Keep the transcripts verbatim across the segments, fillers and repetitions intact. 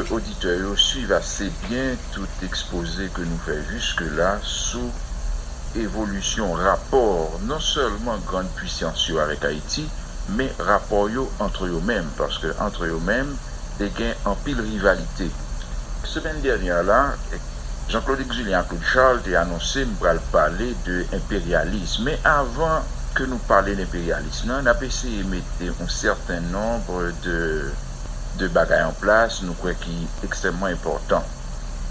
Oditè yo swiv ase byen tout ekspoze ke nou fè jiske la sou evolisyon rapò non sèlman grann pwisans yo avèk Ayiti, men rapò yo antre yo menm, paske antre yo menm, te gen anpil rivalite. Semèn dènyè la, Jean-Claude Exulien ak Claude Charles te anonse m pral pale de enperyalis. Men avan ke nou pale de enperyalis lan, n ap eseye mete yon sèten nonb de, de bagay an plas, nou kwè ki ekstrèmman enpòtan.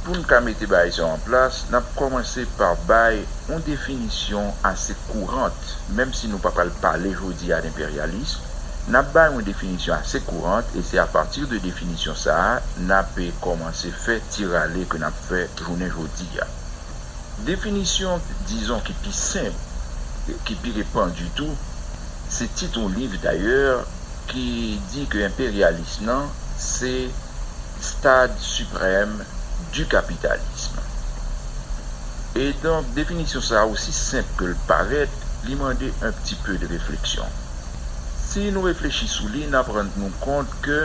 Pou n ka mete bagay sa yo an plas, n ap kòmanse pa bay yon definisyon ase kourant, menm si nou pa pral pale jodi a de enperyalis, n ap bay yon definisyon ase kourant, e se apati de definisyon sa a, n ap kòmanse fè ti rale ke n ap fè jounen jodi a. Definisyon, dizon, ki pi senp, ki pi repandi tou, se tit yon liv dayè, ki di ke enperyalis lan, se stade suprême du capitalisme. E donk, definisyon sa a, osi senp ke l parèt, li mande un petit peu de réflexion. Si nou reflechi sou li, n ap rann nou kont ke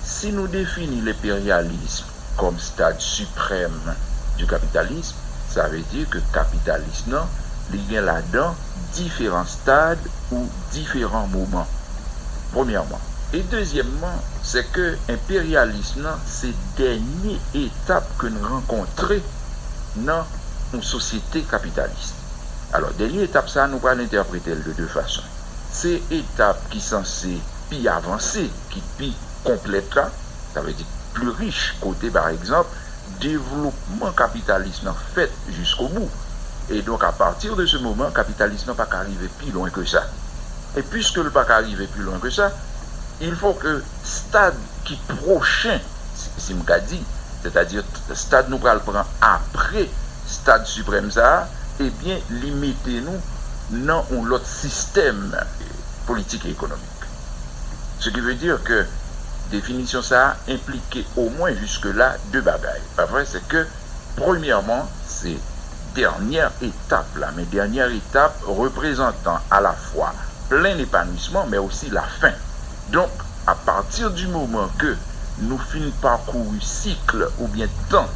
si nou defini lenperyalis kòm stade suprême du capitalisme, sa vle di ke kapitalis lan, li gen ladan diferan stad ou diferan moman. Premyèman. E dezyèmman, se ke enperyalis lan se dènye etap ke n rankontre nan yon sosyete kapitalis. Alò, dènye etap sa a, nou pral entèprete l de de fason. Se etap ki sanse pi avanse, ki pi konplèt la, sa vle di pli rich, kote, pa egzanp, devlopman kapitalis lan fèt jiskobou. E donk, apati de se moman, kapitalis lan pa ka rive pi lwen ke sa. E piske l pa ka rive pi lwen ke sa, il faut que stad ki pwochen, si, si m ka di, sètadi stad nou pral pran apre stad siprèm sa a, ebyen, li mete nou nan yon lòt sistèm politik e ekonomik. Ce qui veut dire que definisyon sa a enplike omwen jiske la de bagay. Pa vre? Se ke, premyèman, se dènyè etap la, men dènyè etap reprezantan alafwa plen epanwisman, men osi lafen. Donk, apati di moman ke nou fin pakouri sik oubyen tan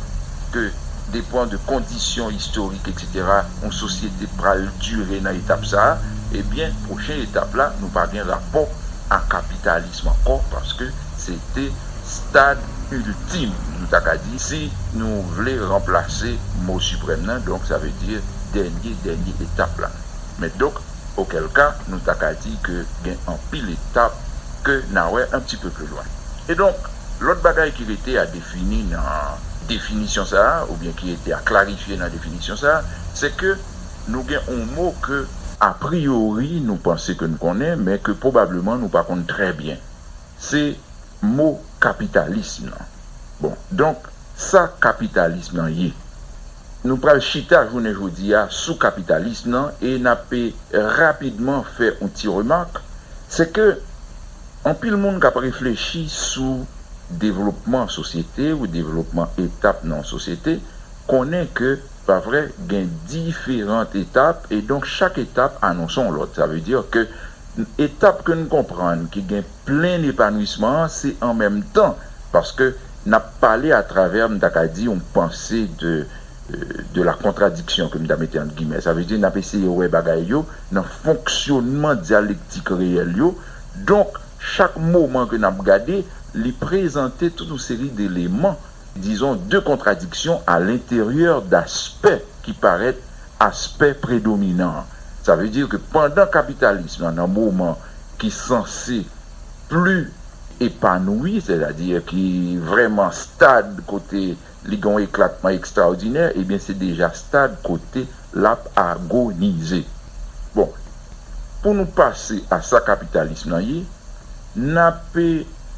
ke, depan de kondisyon istorik, etsetera, yon sosyete pral dire nan etap sa a, ebyen, pwochen etap la, nou pa gen rapò a kapitalism ankò, paske se te stad iltim, nou ta ka di, si nou vle ranplase mo siprèm nan, donk sa vle di dènye, dènye etap la. Men donk, okèl ka, nou ta ka di ke gen anpil etap ke n a wè un petit peu plus loin. E donk, lòt bagay ki rete a defini nan definisyon sa a, oubyen ki rete a klarifye nan definisyon sa a, se ke nou gen yon mo ke, apriyori, nou panse ke n konnen, men ke pwobableman nou pa konn trè byen. Se mo kapitalism nan. Bon, donk, sa kapitalism nan ye? Nou pral chita jounen jodi a sou kapitalism nan e n ap rapidman fè yon ti remak, se ke anpil moun k ap reflechi sou devlopman sosyete ou devlopman etap nan yon sosyete konnen ke, pa vre, gen diferan etap e donk chak etap anonse yon lòt. Sa vle di ke etap ke n konprann ki gen plen epanwisman an, se an menm tan, paske n ap pale atravè, m ta ka di, yon panse de, euh, de la contradiction ke m ta mete ant gimè. Sa vle di, n ap eseye wè bagay yo nan fonksyonman dyalektik reyèl yo. Donk, chak moman ke n ap gade, li prezante tout yon seri deleman, dizon, de kontradiksyon a lenteryè daspè ki parèt aspè predominan an. Sa vle di ke pandan kapitalism lan nan moman ki sanse pli epanoui, sètadi ki vrèman stad kote li gen yon eklatman ekstraòdinè, ebyen, se deja stad kote l ap agonize. Bon, pou nou pase a sa kapitalism lan ye, n ap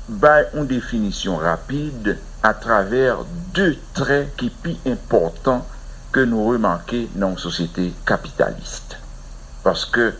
bay yon definisyon rapid atravè de trè ki pi enpòtan ke nou remake nan yon sosyete kapitalis. Paske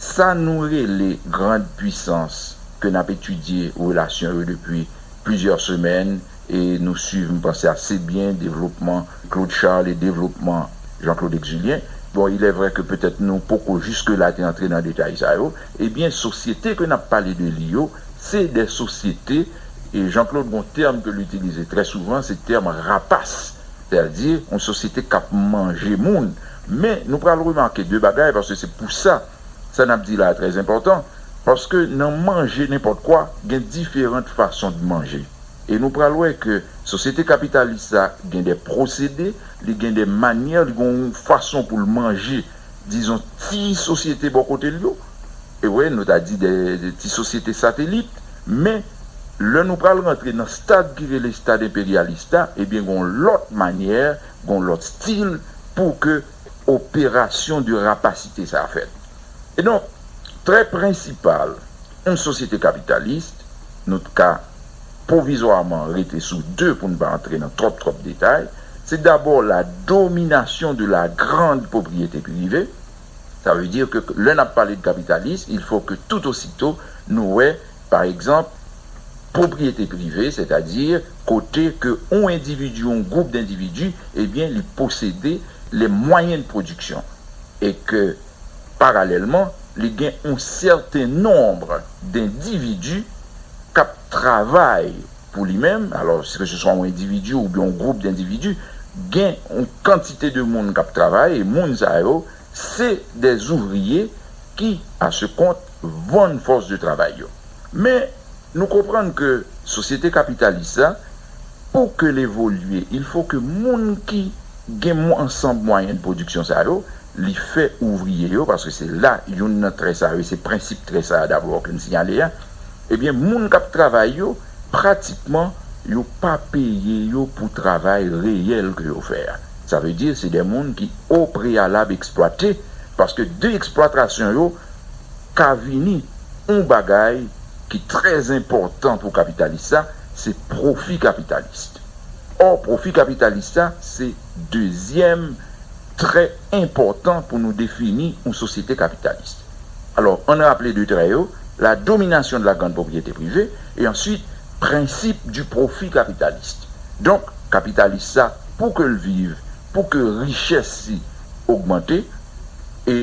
sa nou rele grann pwisans ke n ap etidye relasyon yo depi plizyè semèn, e nou swiv, m panse, ase byen devlopman Claude Charles e devlopman Jean-Claude Exulien. Bon, il est vrai que peut-être nou poko jiske la te antre nan detay sa yo. Ebyen, sosyete ke n ap pale de li yo, se de sosyete E Jean-Claude, gon tèm ke l itilize trè souvan, se tèm rapas, sètadi yon sosyete k ap manje moun. Men, nou pral remake de bagay, paske se pou sa, sa n ap di la a trè enpòtan, paske nan manje nenpòt kwa, gen diferan fason de manje. E nou pral wè ke sosyete kapitalis sa gen de pwosede, li gen de manyè, li gen yon fason pou l manje, dizon, ti sosyete bò kote l yo. E wè, nou ta di de, de ti sosyete satelit, men lè nou pral rantre nan stad ki rele stad enperyalis la, ebyen, gen yon lòt manyè, gen yon lòt stil pou ke operasyon de rapasite sa a fèt. E donk, trè prensipal, yon sosyete kapitalis, nou t ka pwovizwaman rete sou de pou n pa antre nan twòp, twòp detay, se dabò la domination de la grande propriété privée. Sa vle di ke lè n ap pale de kapitalis, il faut que tout aussitôt nou wè, pa egzanp, pwopriyete prive, sètadi kote ke yon endividi, yon gwoup dendividi, ebyen, li posede les moyens de production. E ke, paralèlman, li gen yon sèten nonb dendividi k ap travay pou li menm, alò, ke se swa yon endividi oubyen yon gwoup dendividi, gen yon kantite de moun k ap travay, e moun sa yo, se des ouvriers qui, à ce compte, vann fòs de travay yo. Men, nou konprann ke sosyete kapitalis sa, pou ke l evolye, il faut que moun ki gen mwa-, ansanm mwayen de pwodiksyon sa yo, li fè ouvriye yo, paske se la youn nan trè sa yo, se prensip trè sa a dabò ke n siyale a, ebyen, moun k ap travay yo, pratikman, yo pa peye yo pou travay reyèl ke yo fè a. Sa vle di, se de moun ki o preyalab eksplwate, paske de eksplwatasyon yo ka vini yon bagay ki trè enpòtan pou kapitalis sa, se pwofi kapitalis. Ò, pwofi kapitalis sa, se dezyèm trè enpòtan pou nou defini yon sosyete kapitalis. Alò, ann raple de trè yo, la domination de la grande propriété privée, et ensuite, principe du profit capitaliste. Donk, kapitalis sa, pou ke l viv, pou ke richès li ogmante, e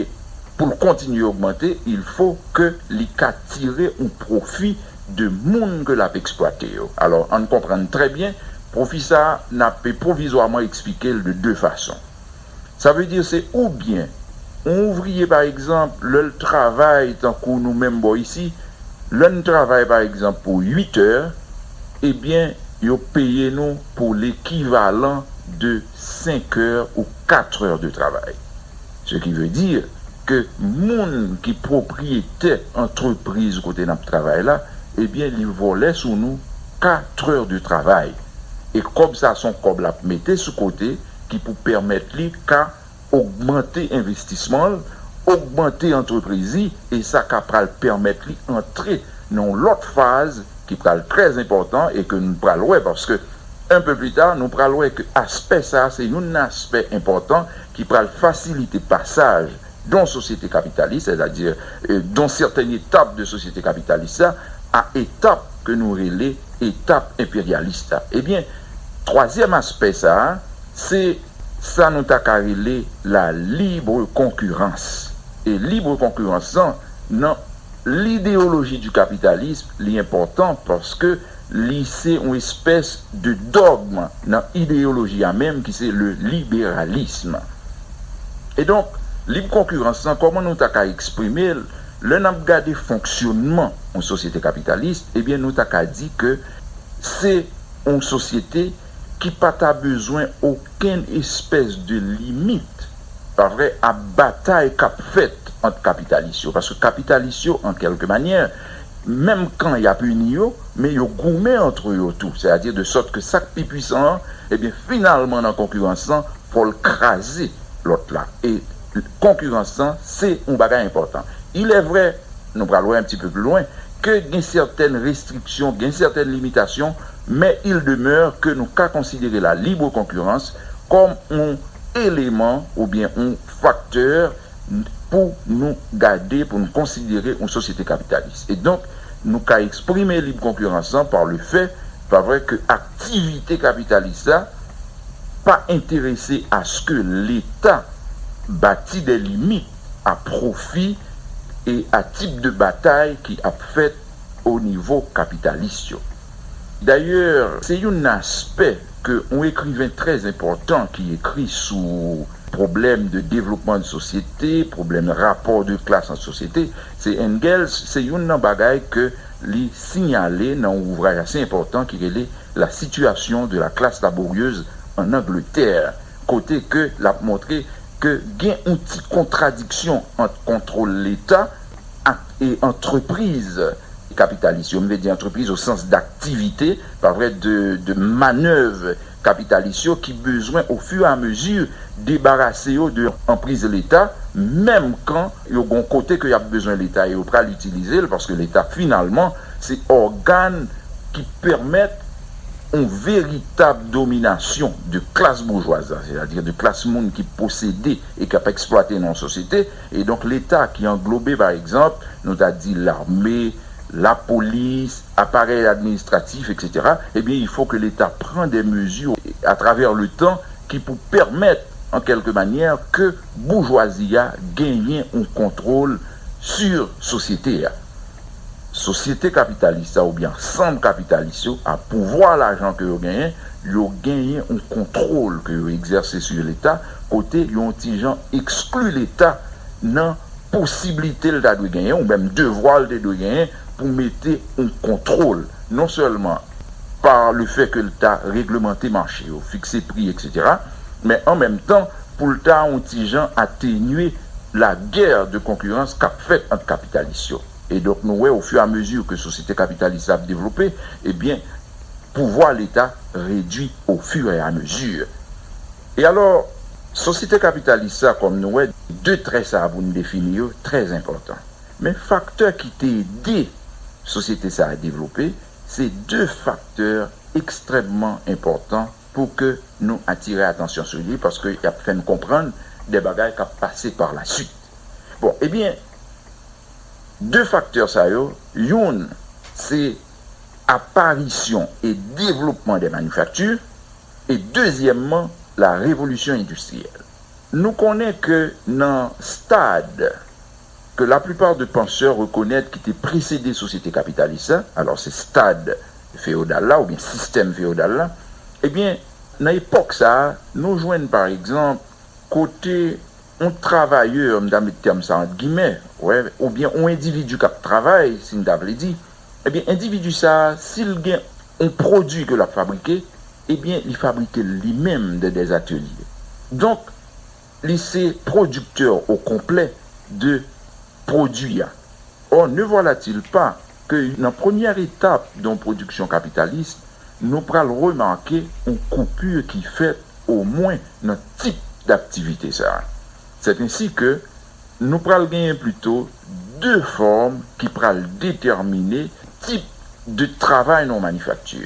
pou l kontinye ogmante, il faut que li ka tire yon pwofi de moun ke l ap eksplwate yo. Alò, ann konprann trè byen, pwofi sa a, n ap pwovizwaman eksplike l de de fason. Sa vle di se oubyen yon ouvriye, pa egzanp, lè l travay tankou nou menm bò isi, lè n travay, pa egzanp, pou uit è, ebyen, yo peye nou pou lekivalan de senk è ou kat è de travay. Ce qui veut dire que moun ki pwopriyetè antrepriz kote n ap travay la, ebyen, li vòlè sou nou kat è de travay. E kòb sa, se yon kòb l ap mete sou kote ki pou pèmèt li ka ogmante envestisman l, ogmante antrepriz li, e sa ka pral pèmèt li antre nan yon lòt faz ki pral trè enpòtan e ke nou pral wè, paske un peu plus tard, nou pral wè ke aspè sa a se youn nan aspè enpòtan ki pral fasilite pasaj de yon sosyete kapitalis, sètadi, euh, de yon sèten etap de sosyete kapitalis la, a etap ke nou rele etap enperyalis la. Ebyen, twazyèm aspè sa a, se sa nou ta ka rele la libre concurrence. E libre concurrence lan, nan lideyoloji du capitalisme, li enpòtan paske li se yon espès de dògm nan ideyoloji a menm ki se le libéralisme. E donk, lib konkirans lan, kòman nou ta ka eksprime l? Lè n ap gade fonksyonman yon sosyete kapitalis, ebyen, nou ta ka di ke se yon sosyete ki pa ta bezwen okenn espès de limit, pa vre, a batay k ap fèt ant kapitalis yo. Paske kapitalis yo, an kèlke manyè, menm kan y ap ini yo, men yo goumen antre yo tou. Sètadi de sòt ke sa k pi pwisan an, ebyen, finalman, nan konkirans lan, fò l kraze lòt la. E konkirans lan, se yon bagay enpòtan. Il est vrai, nou pral wè un petit peu plus loin, ke gen sèten restriksyon, gen sèten limitasyon, men il demeure ke nou ka konsidere la libre concurrence kòm yon eleman oubyen yon faktè pou nou gade, pou nou konsidere yon sosyete kapitalis. E donk, nou ka eksprime lib konkirans lan pa le fè, pa vre, ke aktivite kapitalis la pa enterese aske Leta bati de limit a pwofi e a tip de batay ki ap fèt o nivo kapitalis yo. Dayè, se youn nan aspè ke yon ekriven trè enpòtan ki ekri sou pwoblèm de devlopman de sosyete, pwoblèm rapò de klas an sosyete, se Engels, se youn nan bagay ke li siyale nan yon ouvraj ase enpòtan ki rele La situation de la classe laborieuse en Angleterre, kote ke l ap montre ke gen yon ti kontradiksyon ant kontwòl Leta ak e antrepriz kapitalis yo, m vle di antrepriz o sans daktivite, pa vre, de, de manèv kapitalis yo ki bezwen, au fur et à mesure, debarase yo de anpriz Leta, menm kan yo gon kote ke y ap bezwen Leta e yo pral itilize l, paske Leta, finalman, se ògàn ki pèmèt yon veritab dominasyon de klas boujwaz la, sètadi de klas moun ki posede e k ap eksplwate nan yon sosyete. E donk, Leta ki anglobe, pa egzanp, nou ta di lame, lapolis, aparèy administratif, et cetera, ebyen, il faut que l'État prend des mesures à travers le temps ki pou pèmèt, an kèlke manyè, ke boujwazi a genyen yon kontwòl sou sosyete a. Sosyete kapitalis sa oubyen ansanm kapitalis yo, a pouvwa lajan ke yo genyen, yo genyen yon kontwòl ke yo egzèse sou Leta, kote yo yon ti jan ekskli Leta nan posiblite l ta dwe genyen, ou menm devwa l te dwe genyen pou mete yon kontwòl, non sèlman pa le fè ke l ta reglemante mache yo, fikse pri, et cetera, men an menm tan, pou l ta yon ti jan atenye la guerre de concurrence k ap fèt ant kapitalis yo. E donk, nou wè, au fur et à mesure ke sosyete kapitalis la ap devlope, ebyen, pouvwa Leta redui au fur et à mesure. E alò, sosyete kapitalis sa, kòm nou wè, de trè sa a pou n defini yo, trè enpòtan. Men faktè ki te ede sosyete sa a devlope, se de faktè ekstrèmman enpòtan pou ke nou atire atansyon sou li, paske y ap fè n konprann de bagay k ap pase par la suite. Bon, ebyen, de faktè sa yo, youn, se aparisyon e devlopman de manifakti, e dezyèmman, la revolisyon endistriyèl. Nou konnen ke nan stad ke laplipa de pansè rekonèt ki te presede sosyete kapitalis la, alò se stad feyodal la oubyen sistèm feyodal la, ebyen, nan epòk sa a, nou jwenn, pa egzanp, kote yon travayè, m ta met tèm sa ant gimè, wè, oubyen yon endividi k ap travay, si n ta vle di, ebyen, endividi sa a, si l gen yon pwodui ke l ap fabrike, ebyen, li fabrike l li menm dans des ateliers. Donk, li se pwodiktè o konplè de pwodui a. Or, ne voilà-t-il pas que nan premyè etap de yon pwodiksyon kapitalis, nou pral remake yon koupi ki fèt omwen nan tip daktivite sa a. C'est ainsi que nou pral genyen plito de fòm ki pral detèmine tip de travay nan yon manifakti.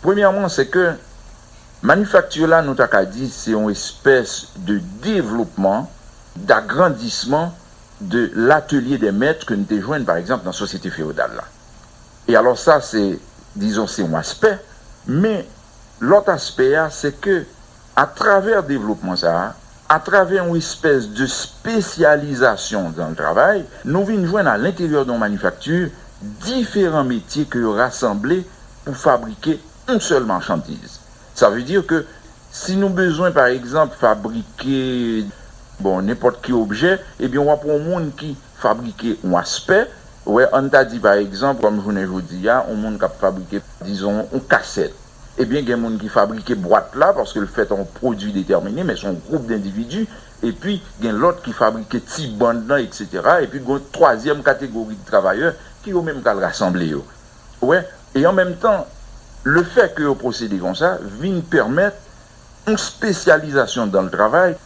Premyèman, se ke manifakti la, nou ta ka di, se yon espès de devlopman, d'agrandisman de l'atelier des maîtres ke n te jwenn, pa egzanp, nan sosyete feyodal la. E alò sa, se, dizon, se yon aspè, men lòt aspè a, se ke atravè devlopman sa a, atravè yon espès de spesyalizasyon dans le travail, nou vin jwenn a lenteryè de yon manifakti diferan metye ke yo rasanble pou fabrike yon sèl machandiz. Sa vle di ke si nou bezwen, pa egzanp, fabrike, bon, nenpòt ki objè, ebyen, w ap wè yon moun ki fabrike yon aspè. Wè, ann ta di, pa egzanp, kòm jounen jodi a, yon moun k ap fabrike, dizon, yon kasèt. Ebyen, gen moun ki fabrike bwat la, paske l fèt an yon pwodui detèmine, men se yon gwoup dendividi. Epi, gen lòt ki fabrike ti bann nan, et cetera. Epi, gen yon twazyèm kategori de travayè ki yo menm pral rasanble yo. Wè, e an menm tan, le fè ke yo pwosede konsa vin pèmèt yon spesyalizasyon dans le travail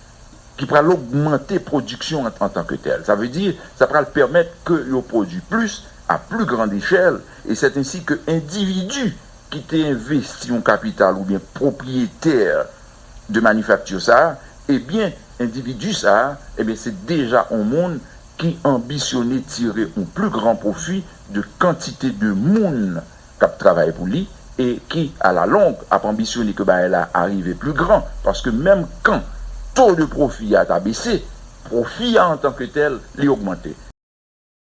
ki pral ogmante pwodiksyon an, an tan ke tèl. Sa vle di, sa pral pèmèt ke yo pwodui plis, à plus grande échelle, et c'est ainsi que endividi ki te envesti yon kapital oubyen pwopriyetè de manifakti sa a, ebyen, endividi sa a, ebyen, se deja yon moun ki anbisyone tire yon pli gran pwofi de kantite de moun k ap travay pou li e ki, alalong, ap anbisyone ke bagay la a rive pli gran, paske menm kan to de pwofi a ta bese, pwofi a antanke tèl, li ogmante.